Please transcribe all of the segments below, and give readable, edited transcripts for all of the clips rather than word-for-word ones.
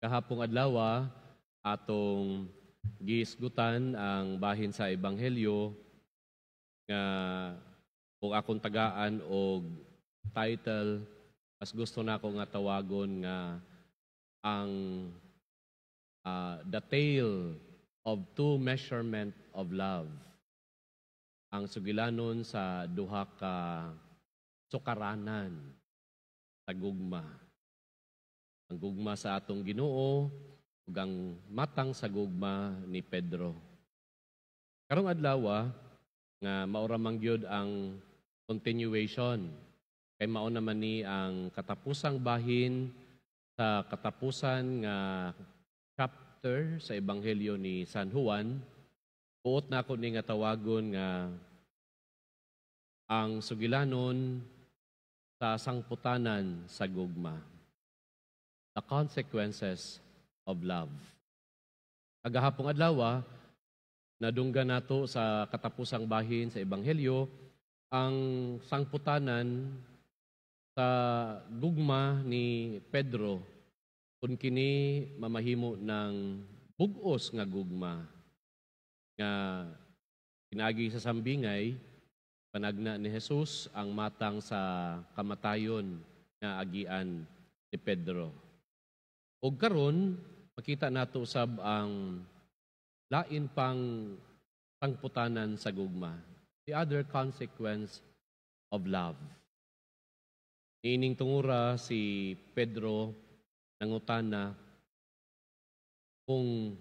Gahapong adlaw, atong gihisgutan ang bahin sa ebanghelyo nga kung akong tagaan og title, mas gusto nako nga tawagon nga ang "The Tale of Two Measurement of Love", ang sugilanon sa duha ka sukaranan sa gugma, ang gugma sa atong Ginoo ug ang matang sa gugma ni Pedro. Karong adlaw nga mao ra man gyud ang continuation kay mao naman ni ang katapusang bahin sa katapusan nga chapter sa Ebanghelyo ni San Juan. Buot nako ni nga tawagon nga ang sugilanon sa sangputanan sa gugma. The consequences of love. Kagahapong adlaw, nadunggan nato sa katapusang bahin sa Ebanghelyo ang sangputanan sa gugma ni Pedro, kung kini mamahimo ng bugos nga gugma nga pinagi sa sambingay panagna ni Jesus ang matang sa kamatayon nga agian ni Pedro. Og karon makita nato sab ang lain pang sangputanan sa gugma, the other consequence of love. Niining tungura si Pedro nangutana kung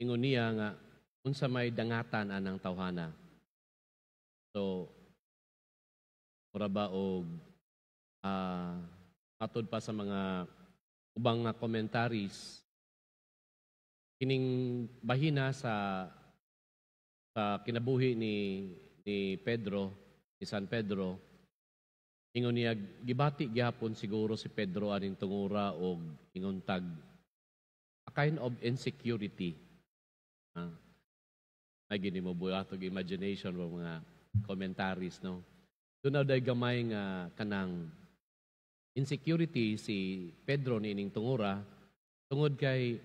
ingon niya nga unsa may dangatan anang tawhana. So mura ba og matod pa sa mga ubang nga commentaries, kining bahina sa kinabuhi ni Pedro, ni San Pedro, ingon niya gibati gyapon siguro si Pedro aning tungura og ingon tag a kind of insecurity. May gini mo buhat og imagination o mga commentaries, no? Doon na gamay nga kanang insecurity si Pedro niining tungura tungod kay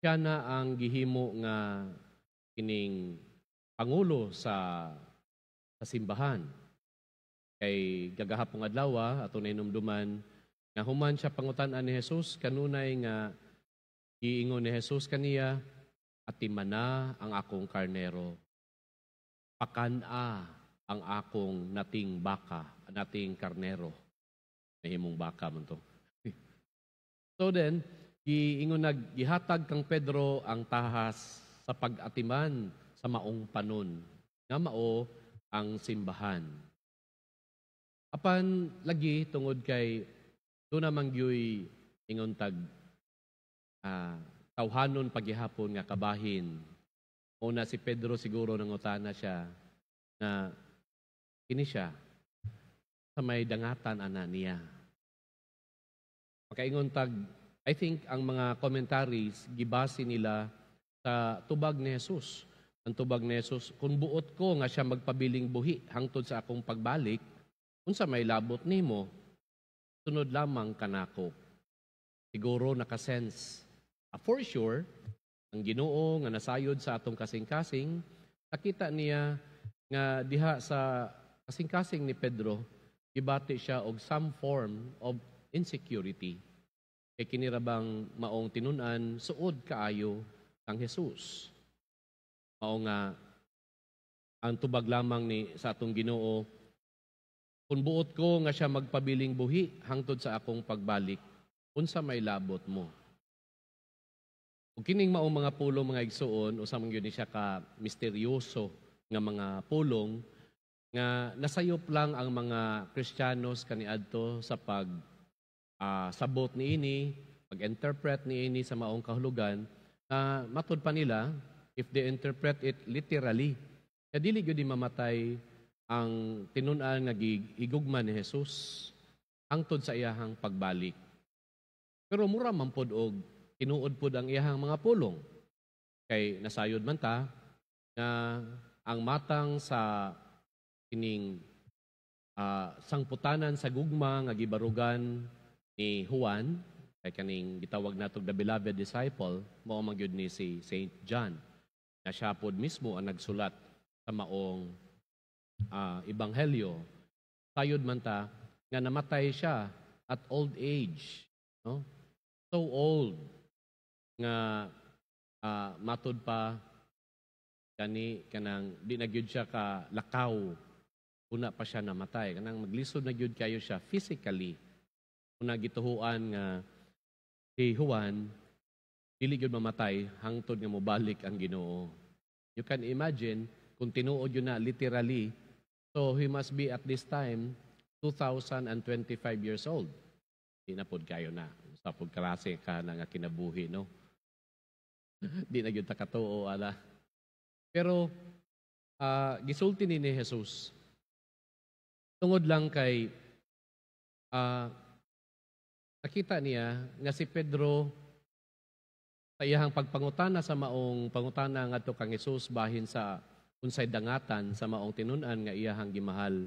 siya na ang gihimo nga kining pangulo sa simbahan. Kay gagahapong adlaw ato nahinumduman nga human siya pangutan-an ni Jesus, kanunay nga giingon ni Jesus kaniya, "Atimana ang akong karnero. Pakan-a ang akong nating baka, nating karnero." Nahimong baka man to. So then, giingon nag gihatag kang Pedro ang tahas sa pag-atiman sa maong panon nga mao ang simbahan. Apan lagi tungod kay duna man gyuy ingon tag tawhanon paghihapon nga kabahin. Una si Pedro siguro nangutana siya na kini siya sa may dangatan ana niya. Makaingon tag, I think ang mga commentaries gibase nila sa tubag ni Jesus. Ang tubag ni Jesus, "Kung buot ko nga siya magpabiling buhi hangtod sa akong pagbalik, unsa may labot nimo? Sunod lamang kanako." Siguro nakasense. For sure, ang Ginoo nga nasayod sa atong kasing-kasing, nakita niya nga diha sa kasing-kasing ni Pedro, gibati siya og some form of insecurity. Kay kini ra bang maong tinun-an, suod kaayo kang Jesus? Mao nga ang tubag lamang ni sa atong Ginoo, "Kung buot ko nga siya magpabiling buhi hangtod sa akong pagbalik, unsa may labot mo?" Ug kining maong mga pulong, mga igsuon, usa man gyud ni siya ka misteryoso nga mga pulong nga nasayop lang ang mga Kristiyanos kaniadto sa pag sabot niini, pag-interpret niini sa maong kahulugan, na matud pa nila, if they interpret it literally, nga dili gyud mamatay ang tinun-an nga gihigugma ni Jesus hangtod sa iyahang pagbalik. Pero mura man pod og tinuod pod ang iyahang mga pulong. Kay nasayod man ta nga ang matang sa kining sangputanan sa gugma nga gibarugan ni Juan Kay kaning gitawag natog the beloved disciple, mao man gyud ni si Saint John. Na siya pod mismo ang nagsulat sa maong ebanghelyo. Sayod man ta nga namatay siya at old age, no? So old nga matud pa kani kanang di na gyud siya ka lakaw, una pa siya namatay, kanang maglisod na gyud kayo siya physically. Una gituhuan nga si Juan dili gyud mamatay hangtod nga mobalik ang Ginoo. You can imagine kung tinuod yun na literally, so he must be at this time 2025 years old. Di na pod kayo na sa pod klase ka na nga kinabuhi, no? Di na gyud ta katuo ala. Pero gisulti ni Jesus tungod lang kay nakita niya nga si Pedro sa iyahang pagpangutana, sa maong pangutana ngadto kang Jesus bahin sa unsay dangatan sa maong tinun-an nga iyahang gimahal.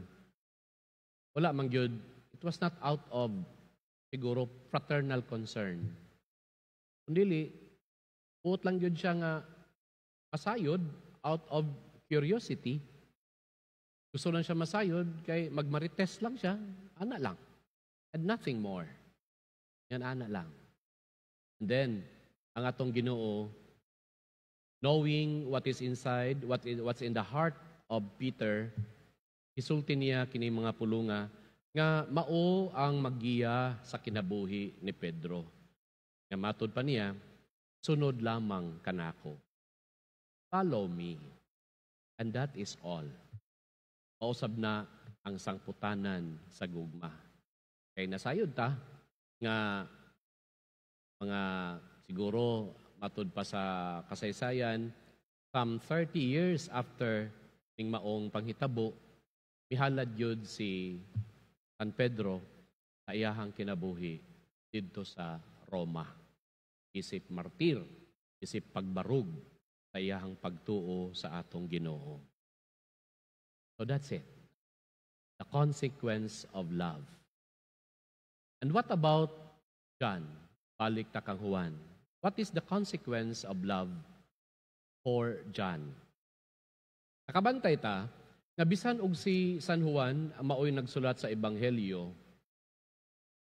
Wala man gyud, it was not out of siguro fraternal concern. Kundili, buot lang gyud siya nga masayod out of curiosity. Gusto lang siya masayod kay magmarites lang siya, ana lang. And nothing more. Yan, ana lang. And then, ang atong Ginoo, knowing what is inside, what's in the heart of Peter, isulti niya kini mga pulunga nga mao ang maggiya sa kinabuhi ni Pedro. Nga matud pa niya, "Sunod lamang kanako. Follow me." And that is all. Mausab na ang sangputanan sa gugma. Kay nasayod ta nga mga siguro matud pa sa kasaysayan, some 30 years after ning maong panghitabo, mihalad yun si San Pedro sa iyahang kinabuhi didto sa Roma. Isip martir, isip pagbarug sa iyahang pagtuo sa atong Ginoo. So that's it. The consequence of love. And what about John? Balik ta kang Juan. What is the consequence of love for John? Nakabantay ta nga bisan og si San Juan ang maoy nagsulat sa ebanghelyo,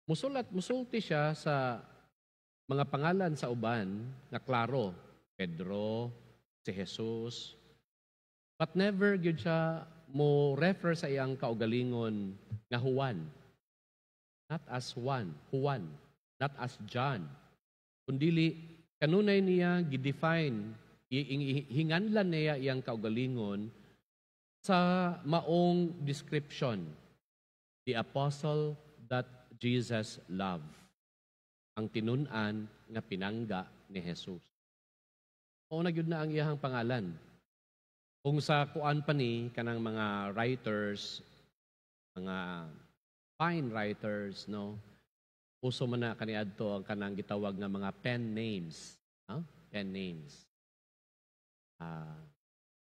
musulat, musulti siya sa mga pangalan sa uban nga klaro, Pedro, si Jesus, but never gyud siya mo refer sa iyang kaugalingon nga Juan. Not as Juan, Juan, not as John. Kundili kanunay niya gi-define, hinganlan niya iyang kaugalingon sa maong description, the apostle that Jesus loved. Ang tinun-an nga pinangga ni Jesus. Mao na gyud na ang iyahang pangalan. Kung sa kuan pa ni kanang mga writers, mga fine writers, no? Uso man na kaniadto ang kanang gitawag nga mga pen names, no? Pen names.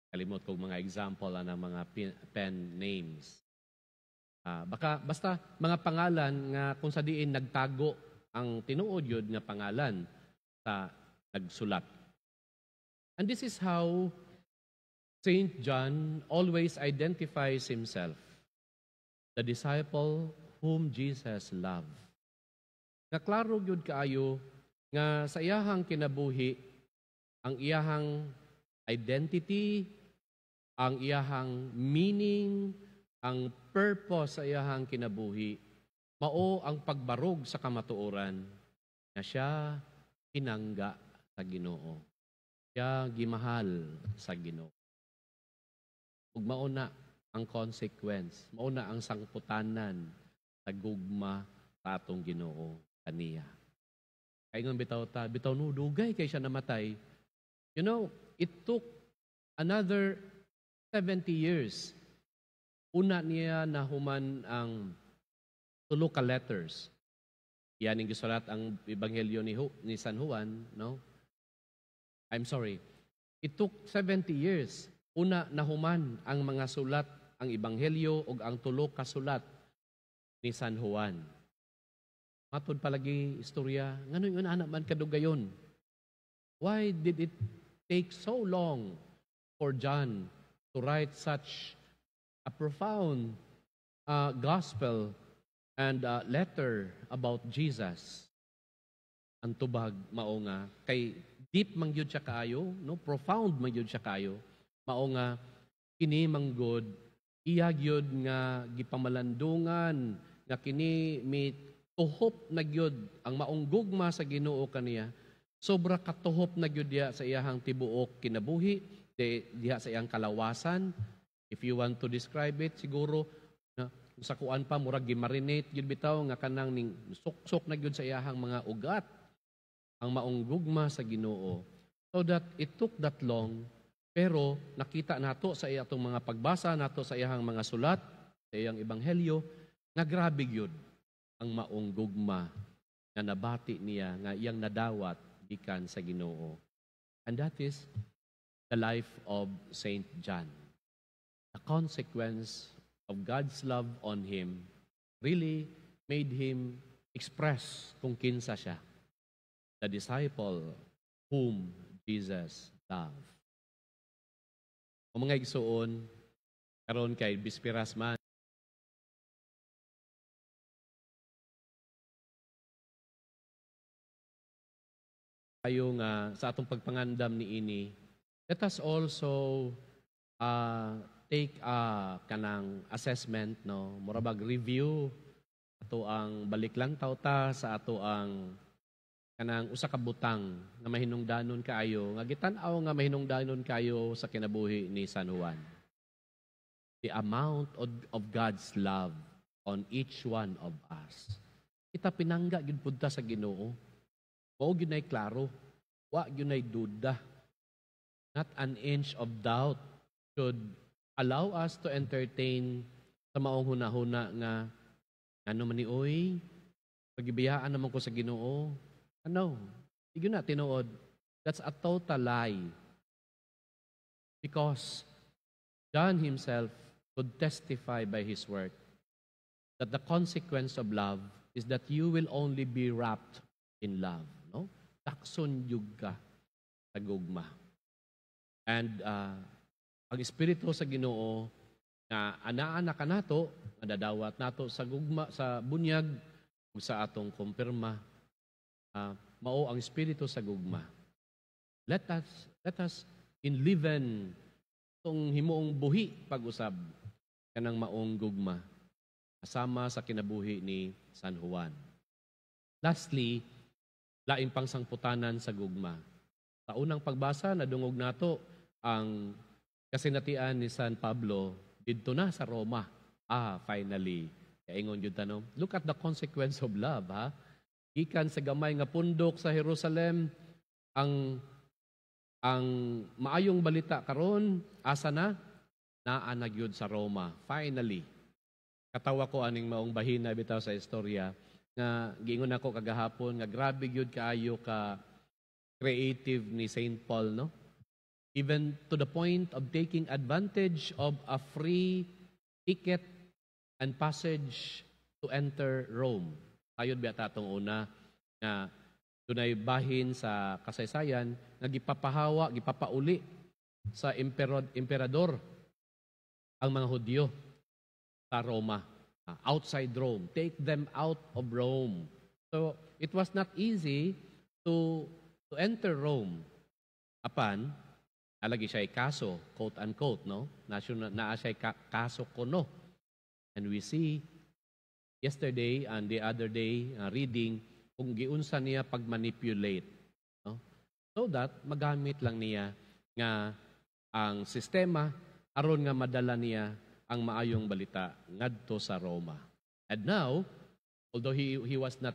Kalimot kog mga example ang mga pen names. Baka basta mga pangalan nga kung sa diin nagtago ang tinuod yun nga pangalan sa nagsulat. And this is how Saint John always identifies himself, the disciple whom Jesus loved. Nga klaro gyud kaayo nga sa iyahang kinabuhi, ang iyahang identity, ang iyahang meaning, ang purpose sa iyahang kinabuhi, mao ang pagbarog sa kamatuoran nga siya pinangga sa Ginoo. Siya gimahal sa Ginoo. Ug mao na ang consequence, mao na ang sangputanan sa gugma sa atong Ginoo kaniya. Kay nga bitaw ta, bitaw no, dugay kay siya namatay. It took another 70 years. Una niya nahuman ang tulo ka letters. Yan ang gisulat ang ebanghelyo ni San Juan, no? I'm sorry. It took 70 years. Una nahuman ang mga sulat, ang ebanghelyo ug ang tulo ka sulat ni San Juan. Matod palagi istorya, ngano ingon ana man kadugayon? Why did it take so long for John to write such a profound gospel and letter about Jesus? Ang tubag mao nga kay deep man gyud siya kaayo, no? Profound man gyud siya kaayo. Mao nga kini manggod iya gyud nga gipamalandungan nga kini mi tuhop na gyud ang maong gugma sa Ginoo kaniya. Sobra katuhop na gyud diha sa iyahang tibuok kinabuhi, diha sa iyang kalawasan. If you want to describe it, siguro na, sa kuan pa, murag gimarinate gyud bitaw nga kanang ning suksok na gyud sa iyahang mga ugat ang maong gugma sa Ginoo. So that it took that long, pero nakita nato sa atong mga pagbasa nato sa iyahang mga sulat, sa iyang ebanghelyo, nga grabe gyud ang maong gugma nga nabati niya, nga iyang nadawat gikan sa Ginoo. And that is the life of Saint John. The consequence of God's love on him really made him express kung kinsa siya. The disciple whom Jesus loved. O mga igsuon, karon kay bispiras man, ayo nga sa atong pagpangandam ni ini, let us also take a kanang assessment, no, mura bag review ato ang baliklantaw ta sa ato ang kanang usa ka butang nga mahinungdanon kaayo, nga gitan-aw nga mahinungdanon kaayo sa kinabuhi ni San Juan: the amount of God's love on each one of us. Kita pinangga gyud pud ta sa Ginoo. Mao gyud nay klaro. Wa gyud nay duda. Not an inch of doubt should allow us to entertain sa maong hunahuna nga ano man ni oy, pagibiyaan naman ko sa Ginoo. Ano? Di na tinuod. That's a total lie. Because John himself could testify by his work that the consequence of love is that you will only be wrapped in love. No? Takson jud ka sa gugma. And ang Espiritu sa Ginoo nga anaa na kanato, nga dadawat nato sa gugma, sa bunyag ug sa atong kumpirma, mao ang Espiritu sa gugma. Let us enliven tong himuong buhi pag-usab kanang maong gugma kasama sa kinabuhi ni San Juan. Lastly, lain pang sangputanan sa gugma. Sa unang pagbasa, nadungog nato ang kasinatian ni San Pablo didto na sa Roma. Ah, finally. Kaingon jud tanong. Look at the consequence of love, ha? Gikan sa gamay nga pundok sa Jerusalem, ang maayong balita karon asa na? Naa na gyud sa Roma. Finally. Katawa ko aning maong bahina bitaw sa istorya nga giingon ako kagahapon nga grabe gyud kaayo ka creative ni Saint Paul, no? Even to the point of taking advantage of a free ticket and passage to enter Rome. Ayod biya tatong una nga dunay bahin sa kasaysayan nga gipapahawa, gipapauli sa emperador ang mga Hudyo sa Roma, outside Rome. Take them out of Rome. So it was not easy to enter Rome. Apan, alagi siya kaso, quote unquote, no? National, naa siya kaso kuno. And we see yesterday and the other day reading kung giunsa niya pagmanipulate, no? So that magamit lang niya nga ang sistema aron nga madala niya ang maayong balita ngadto sa Roma. And now, although he was not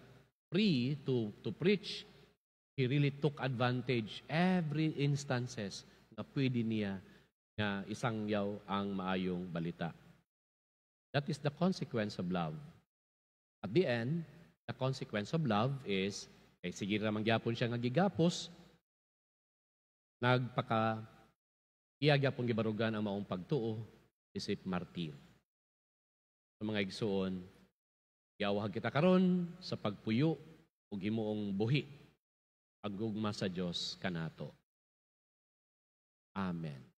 free to preach, he really took advantage every instances na pwede niya nga isangyaw ang maayong balita. That is the consequence of love. At the end, the consequence of love is, kay sige ra man gyapon siya nga gigapos, nagpaka iya gyapon gibarugan ang maong pagtuo isip martir. Sa mga igsuon, Giyawahag kita karon sa pagpuyo ug himuong buhi ang gugma sa Dios kanato. Amen.